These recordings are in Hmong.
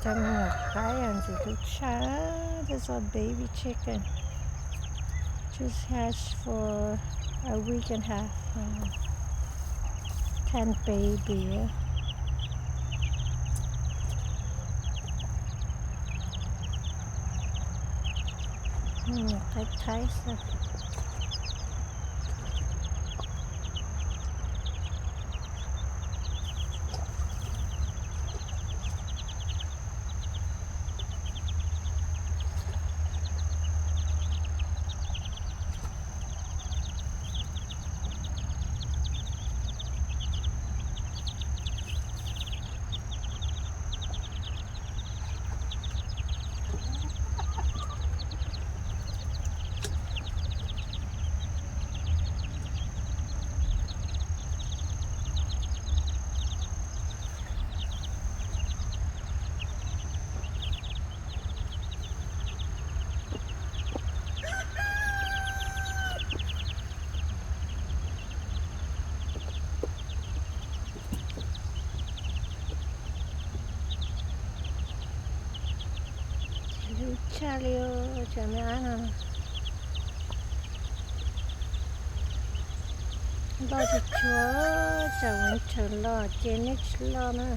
Cov me nyuam qaib ntxim hlub tshaj. This is a baby chicken. Just hatched for a week and a half. Ten baby. Me nyuam qaib thaib xwb. Hlub tshaj li os, cov me ab no. Loj tsuag tsuag, tsam winter los ces neb tsis loj na.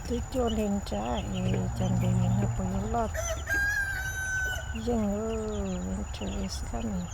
Twb cuaj li nrad es cov npis no puas yuav loj yeej. Winter is coming.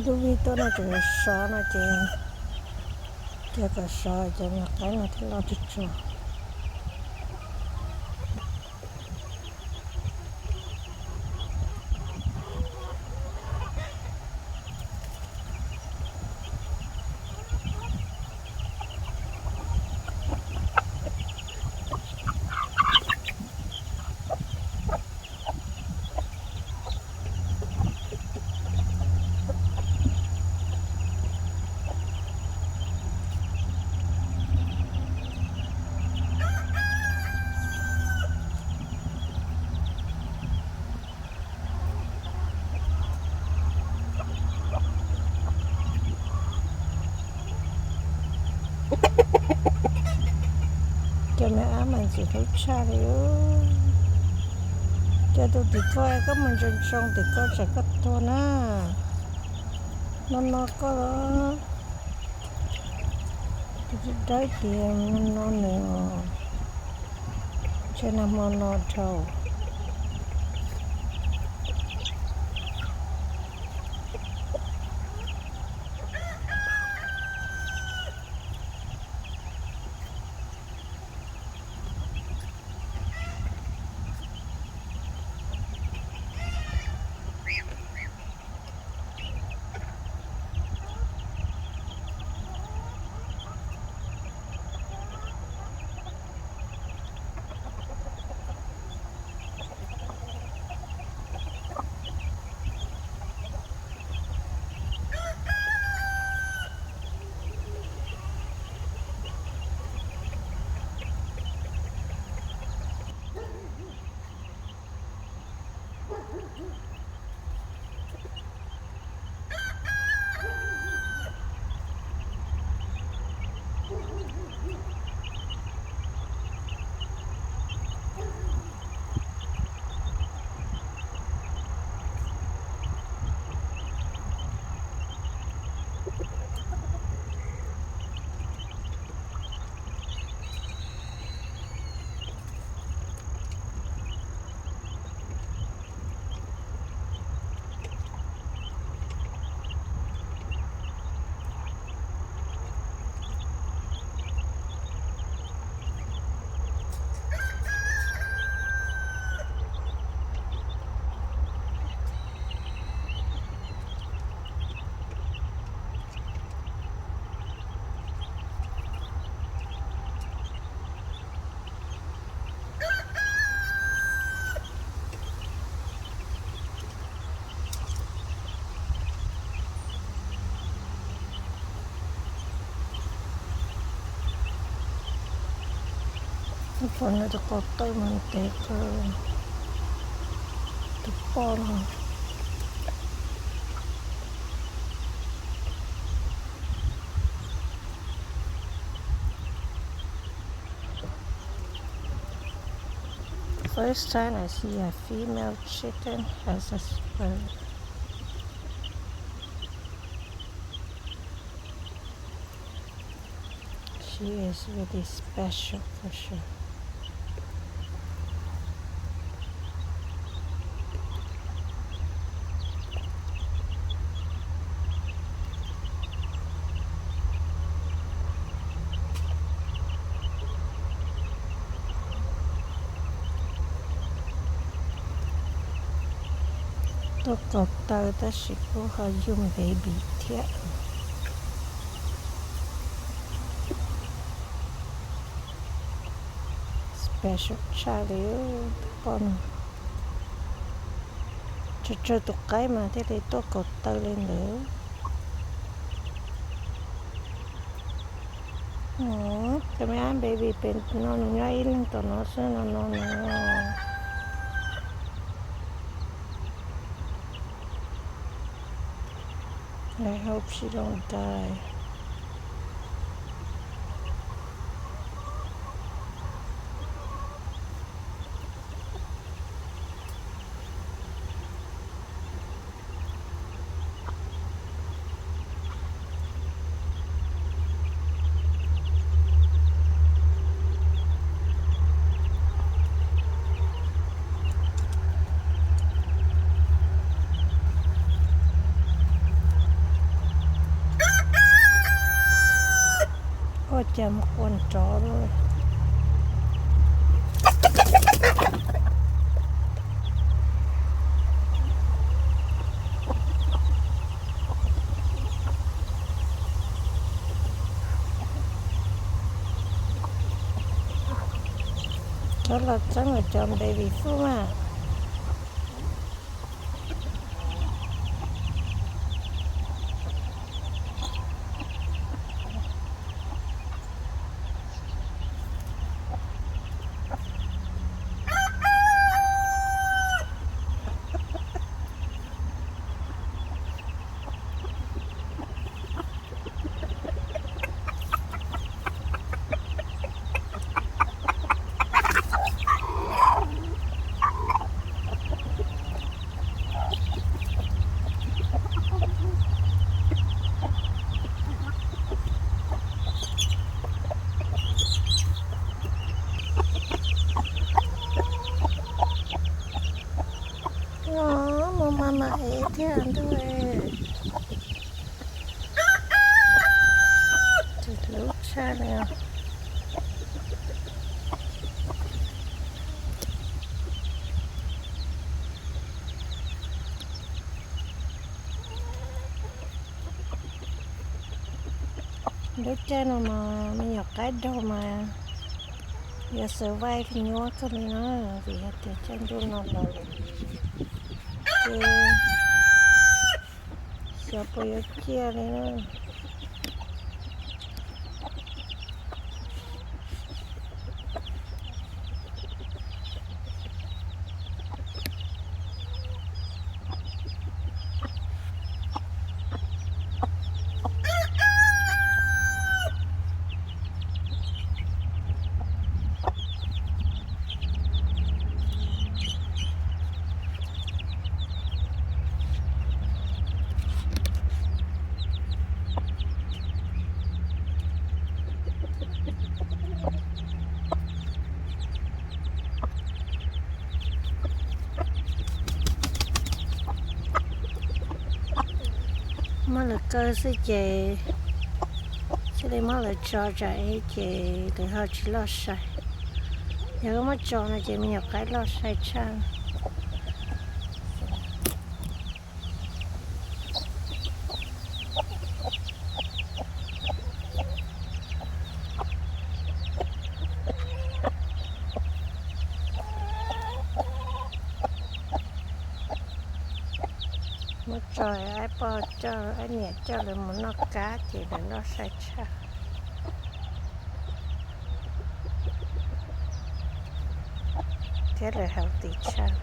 Lub vij tuaj no tseem sov no ces, ces kom sov cov me nyuam qaib no thiaj loj tsuag tsuag. Cov me ab mas ntxim hlub tshaj li. Cov tus tim ko koj mus ntsoov ntsoov tim ko tsam koj tuag na. No no koj los. Tus dawb tiag no nws os. Ntshe nag hmo no dhau. Pom nws tus ko taw mas ntev kawg, tus poj no. First time I see a female chicken has a spur. She is really special for sure. Tuaj kaus taw tab sis kuj ho yug baby thiab. Special tshaj li poj no. Tsawg tsawg tus qaib mas thiaj li tuaj kaus taw li ntawd. Cov me ab baby pem no nws nyob ib leeg tom no xwb no no no. I hope she don't die. Ua cas mus ua nrov lawm. Cov los txeeb cov baby food mas. Mus mas mam ev thiab ntuj. Tus hlub tshaj li. Lub caij no mas me nyuam qaib daug mas yuav survive nyuaj kawg li na, vim hais tias caij ntuj no los ces xyov puas yuav ciaj li na. Muab lawv kaw xwb ces thiaj li muab lawv tso tsam ib ces lawv ho tsis loj sai. Yog koj muab tso no ces me nyuam qaib loj sai tshaj. Muab tso, aib poj coj, aib niam coj lawv mus noj kab ces lawv loj sai tshaj. thiab lawv healthy tshaj.